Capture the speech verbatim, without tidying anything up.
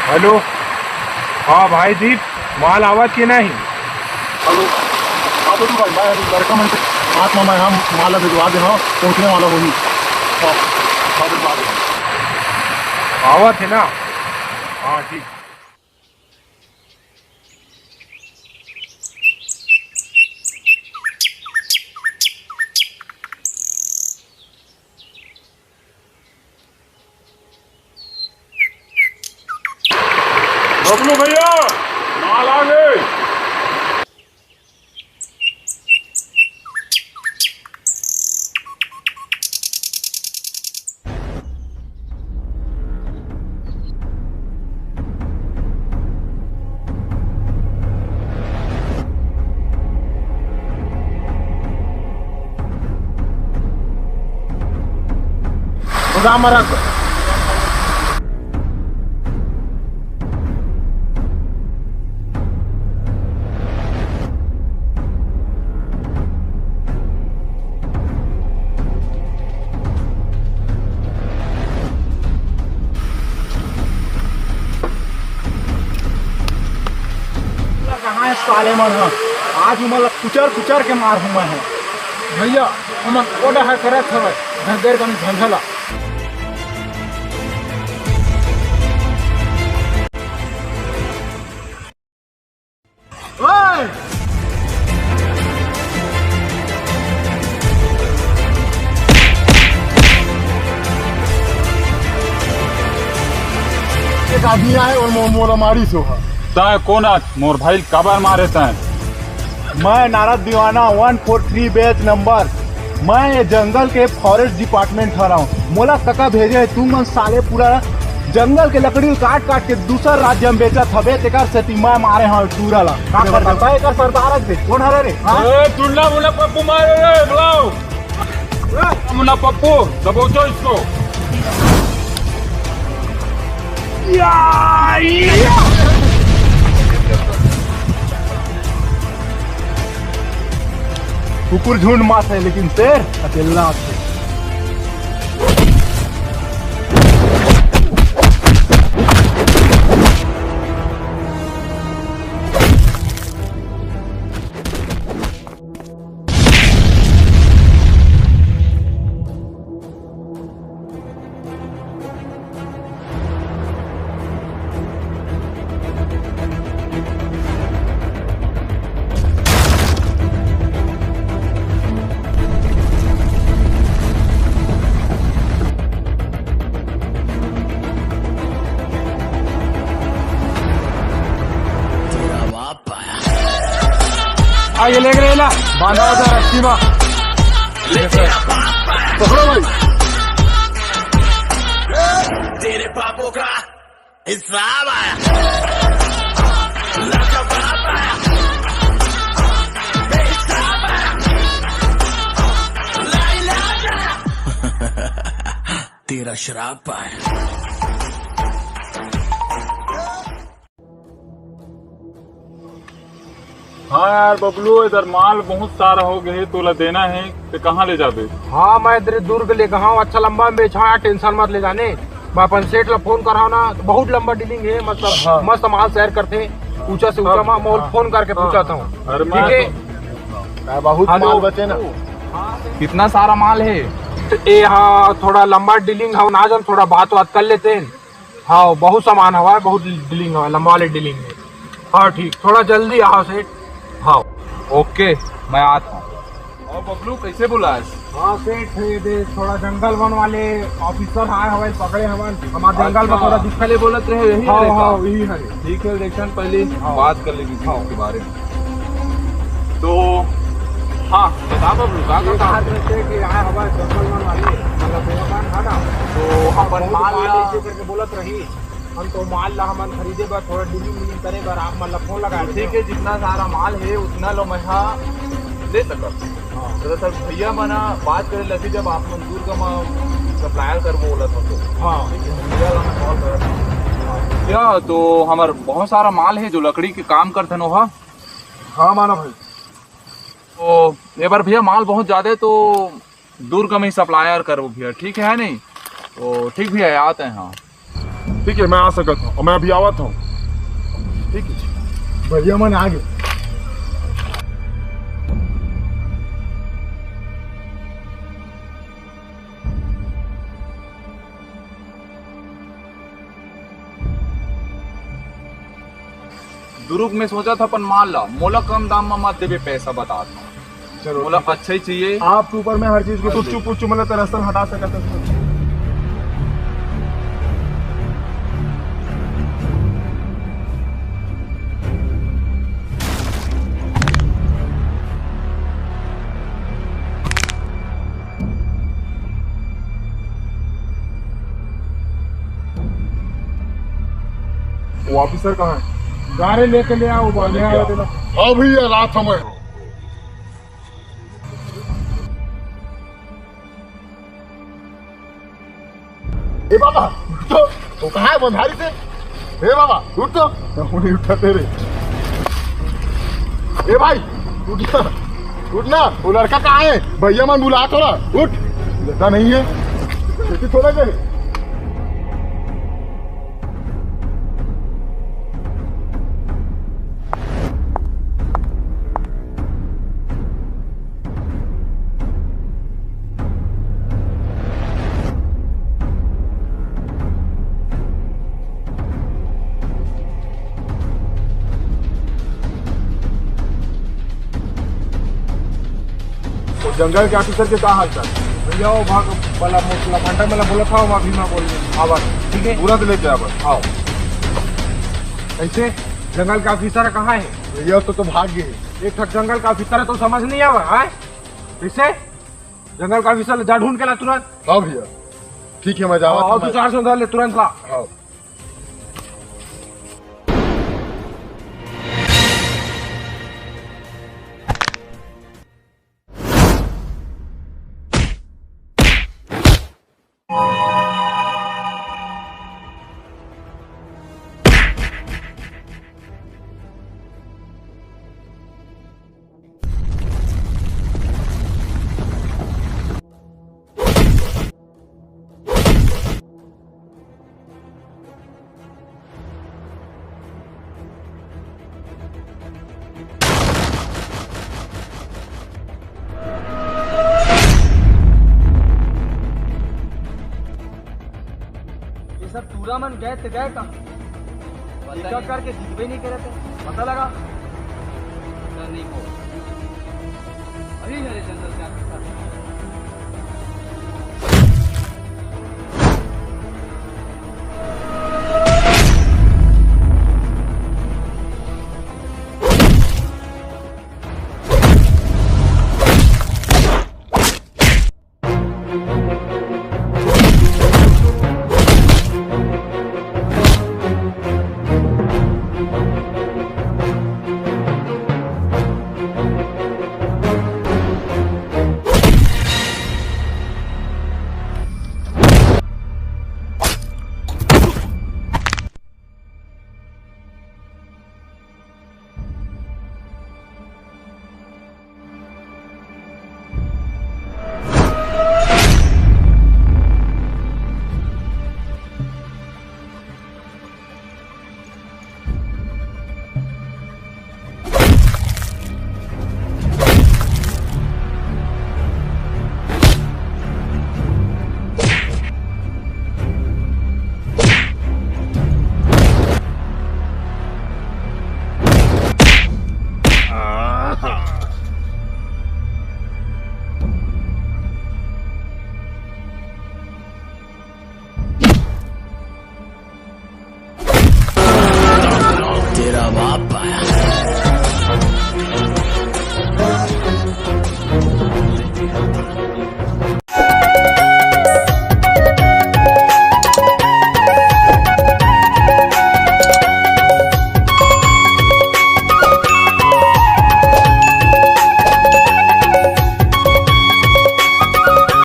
Hello, हाँ भाई दीप, माल आवत के नहीं? हेलो, हाँ बोलू भाई, मैं अभी लड़का मन के हाथ में मैं हम माल ला भिजवा दे हूँ, पहुँचने वाला होही। हाँ, हाँ, भिजवा दे। आवत है ना? हाँ, ठीक। बबलू भैया, माल आ गए। गोदाम में रख। कहाँ है साले मन ह? आज उमन ला कुचर कुचर के मारहूँ मैं ह। भैया, हमन ओ डहर करत हवय, घग्गर कनी झंझला। ओए! एक आदमी आए और मो-, मोला मारिस ओहा। तैं कोन अस? मोर भाई ल काबर मारे तैं? मैं नारद दीवाना वन फोर थ्री बैच नंबर। मैं ये जंगल के फॉरेस्ट डिपार्टमेंट हरंव। मोला कका भेजे हे, तुमन साले पूरा जंगल के लकड़ी ल काट काट के दूसर राज्य में बेचत हवे, तेकर सेती मैं मारे हंव टूरा ला। का करबे? एकर सरदार हस बे, कोन हरे रे? हाँ? ए, टुन्ना मुन्ना पप्पू मारे रे, बुलाओ। ए, मुन्ना पप्पू, दबोचो इसको। या, या। कुकुर झुंड मात है, लेकिन शेर अकेला है। आ, ये लेके ले ला, बांधा होता रस्सी में। पकड़ो भाई। तेरे पापों का हिसाब आया। तेरा श्राप आया। हाँ यार बबलू, इधर माल बहुत सारा हो गए, तोला देना है, तो कहाँ ले जाबे? हाँ, मैं इधर दुर्ग ले गहा हूँ, अच्छा लंबा में बेचा है, टेंशन मत ले जाने। मैं अपन सेठ ला फोन करा हूँ ना, तो बहुत लंबा डीलिंग है, मतलब हाँ। मस्त माल शेयर करते, ऊंचा से ऊंचा हाँ। माल, मैं हाँ। फोन करके हाँ। पूछा था। अरे ठीक मैं है? तो मैं बहुत हेलो। माल बचे ना। कितना सारा माल है? तो ए हाँ, थोड़ा लंबा डीलिंग है, ना जान थोड़ा बात बात कर लेते हैं। हाँ, बहुत सामान हवा, बहुत डीलिंग हवा, लंबा वाले डीलिंग है। हाँ, ठीक, थोड़ा जल्दी आओ सेठ। हाँ। ओके, मैं आता हूँ। और बबलू, कैसे बुलास? हाँ सेठ, ये दे, थोड़ा जंगल वन वाले ऑफिसर आए हवे, पकड़े हवन। हमारे जंगल में अच्छा। थोड़ा दिक्कत। पहले बोलत रहे, यही हाँ, है हाँ, का? यही है। ठीक है, इलेक्शन पहले हाँ। बात कर लेंगे हाँ। इसके बारे में। तो हाँ, बता बबलू, का ये करता बात है? जैसे कि आए हवे जंगल वन वाले, मतलब, वो दुकान था ना, तो अपन बहुत माल माल ला ऐसे करके बोलत रही। हम तो माल ला हमन खरीदे बर, थोड़ा डीलिंग वीलिंग करे बर आप मन ला फोन लगा ठीक देते है, जितना सारा माल है उतना लो मैं हा ले सकत। हाँ। दरअसल भैया मन हा बात करे लगी, जब आप मन दुर्ग म सप्लायर करबो बोलत हो तो। हाँ। ठीक है, भैया ला मैं कॉल करत हूँ। क्या तो हमार बहुत सारा माल है जो लकड़ी के काम करते न, हा? हाँ माना भाई। तो ये बार भैया माल बहुत ज्यादा है, तो दुर्ग में ही सप्लायर करबो भैया, ठीक है, है नहीं? तो ठीक भैया, आते हैं, हाँ। ठीक है, मैं आ सकत हूँ, मैं अभी आवत हूँ। ठीक है। भैया मन आ गे। दुरुग में सोचत हँव, अपन माल ला मोला कम दाम म मत देबे, पैसा बतात हँव। चलो, मोला ठीक है। अच्छा ही चाहिए। आप ऊपर में हर चीज के हाँ, कुछ जी। कुछ मतलब तरह से हटा सकत हँव। वो ऑफिसर कहाँ है? गाड़ी लेके ले आओ, वो ले आओ। अभी ये रात हमें। ए बाबा, उठ तो। वो कहाँ है बंधारी से? ए बाबा, उठ तो। नहीं उठाते रे। ए भाई, उठ ना। उठ ना। वो लड़का कहाँ है? भैया मन बुला तो रहा। उठ। लेता नहीं है। खेती थोड़ा करे। वो जंगल के ऑफिसर के का हाल चाल? भैया, वो भाग वाला मोटला घंटा मेला बोला था, वो अभी मैं बोल रहा हूँ। आवाज, ठीक है? पूरा तो लेके आवा। आओ। कैसे? जंगल का ऑफिसर कहाँ है? भैया, तो, तो भाग गए। एक ठक जंगल का ऑफिसर है, तो समझ नहीं आवा, है? कैसे? जंगल का ऑफिसर जा ढूंढ के ला तुरंत। हाँ भैया, ठीक है, मैं जावा हाँ, था, और तू मैं चार सौ धर ले, तुरंत ला। हाँ। ये सब टूरा मन गए ते गए कहाँ? पता एक एक नहीं। करके दिखबे नहीं करे थे। पता लगा? पता नहीं को। अभी मेरे जंगल क्या करता था?